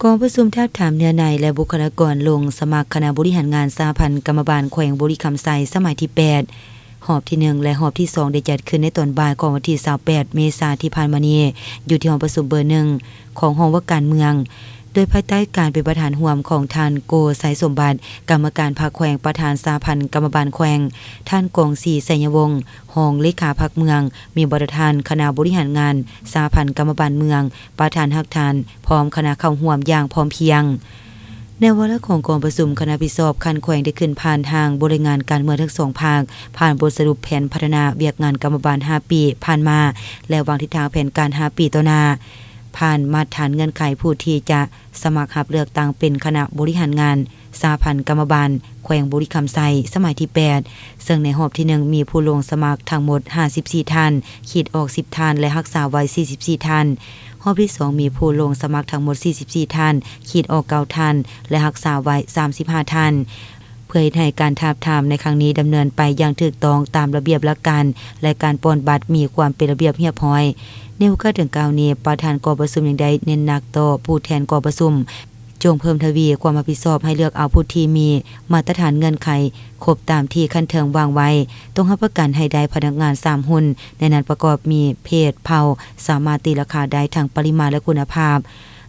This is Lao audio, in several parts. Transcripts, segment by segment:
ກອງປະຊຸມທາບທາມເນື້ອໃນ ແລະ ບຸກຄະລາກອນລົງສະໝັກຄະນະບໍລິຫານງານສະຫະພັນກຳມະບານແຂວງບໍລິຄຳໄຊ ສະໄໝທີແປດ ຮອບທີໜຶ່ງ ແລະ ຮອບທີສອງ ໄດ້ຈັດຂຶ້ນໃນຕອນບ່າຍຂອງວັນທີຊາວແປດ ເມສາທີ່ຜ່ານມານີ້ ຢູ່ທີ່ຫ້ອງປະຊຸມເບີໜຶ່ງ ຂອງຫ້ອງວ່າການເມືອງ ໂດຍພາຍໃຕ້ການເປັນປະທານຮ່ວມຂອງທ່ານ ໂກ ໄຊສົມບັດ ກຳມະການພັກແຂວງ ປະທານສະຫະພັນກຳມະບານແຂວງ, ທ່ານ ກອງສີ ໄຊຍະວົງ ຮອງເລຂາພັກເມືອງ, ມີບັນດາທ່ານຄະນະບໍລິຫານງານສະຫະພັນກຳມະບານເມືອງ, ປະທານຮາກຖານ ພ້ອມຄະນະເຂົ້າຮ່ວມຢ່າງພ້ອມພຽງ. ໃນວາລະຂອງກອງປະຊຸມ, ຄະນະຮັບຜິດຊອບຂັ້ນແຂວງໄດ້ຂຶ້ນຜ່ານຮ່າງບົດລາຍງານການເມືອງທັງສອງພາກ, ຜ່ານບົດສະຫຼຸບແຜນພັດທະນາວຽກງານກຳມະບານຫ້າປີຜ່ານມາ ແລະ ວາງທິດທາງແຜນການຫ້າປີຕໍ່ໜ້າ, ຜ່ານມາດຖານເງື່ອນໄຂຜູ້ທີ່ຈະສະໝັກຮັບເລືອກຕັ້ງເປັນຄະນະບໍລິຫານງານ ສະຫະພັນກຳມະບານແຂວງບໍລິຄຳໄຊ ສະໄໝທີແປດ ເຊິ່ງໃນຮອບທີໜຶ່ງ ມີຜູ້ລົງສະໝັກທັງໝົດຫ້າສິບສີ່ທ່ານ, ຂີດອອກສິບທ່ານ ແລະ ຮັກສາໄວ້ສີ່ສິບສີ່ທ່ານ. ຮອບທີສອງ ມີຜູ້ລົງສະໝັກທັງໝົດສີ່ສິບສີ່ທ່ານ, ຂີດອອກເກົ້າທ່ານ ແລະ ຮັກສາໄວ້ສາມສິບຫ້າທ່ານ. ເພື່ອເຮັດໃຫ້ການທາບທາມໃນຄັ້ງນີ້ດຳເນີນໄປຢ່າງຖືກຕ້ອງຕາມລະບຽບຫຼັກການ ແລະ ການປ່ອນບັດມີຄວາມເປັນລະບຽບຮຽບຮ້ອຍ. ໃນໂອກາດດັ່ງກ່າວນີ້, ປະທານກອງປະຊຸມຍັງໄດ້ເນັ້ນໜັກຕໍ່ຜູ້ແທນກອງປະຊຸມ ຈົ່ງເພີ່ມທະວີຄວາມຮັບຜິດຊອບໃຫ້ເລືອກເອົາຜູ້ທີ່ມີມາດຕະຖານເງື່ອນໄຂຄົບຕາມທີ່ຂັ້ນເທິງວາງໄວ້, ຕ້ອງຮັບປະກັນໃຫ້ໄດ້ພະນັກງານສາມຮຸ່ນ, ໃນນັ້ນປະກອບມີເພດ, ເຜົ່າ, ສາມາດຕີລາຄາໄດ້ທັງປະລິມານ ແລະ ຄຸນນະພາບ.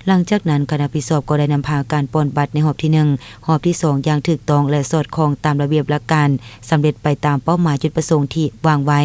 ຫຼັງຈາກນັ້ນ, ຄະນະຮັບຜິດຊອບກໍໄດ້ນຳພາການປ່ອນບັດໃນຮອບທີໜຶ່ງ, ຮອບທີສອງ ຢ່າງຖືກຕ້ອງ ແລະ ສອດຄ່ອງຕາມລະບຽບຫຼັກການ, ສຳເລັດໄປຕາມເປົ້າໝາຍຈຸດປະສົງທີ່ວາງໄວ້.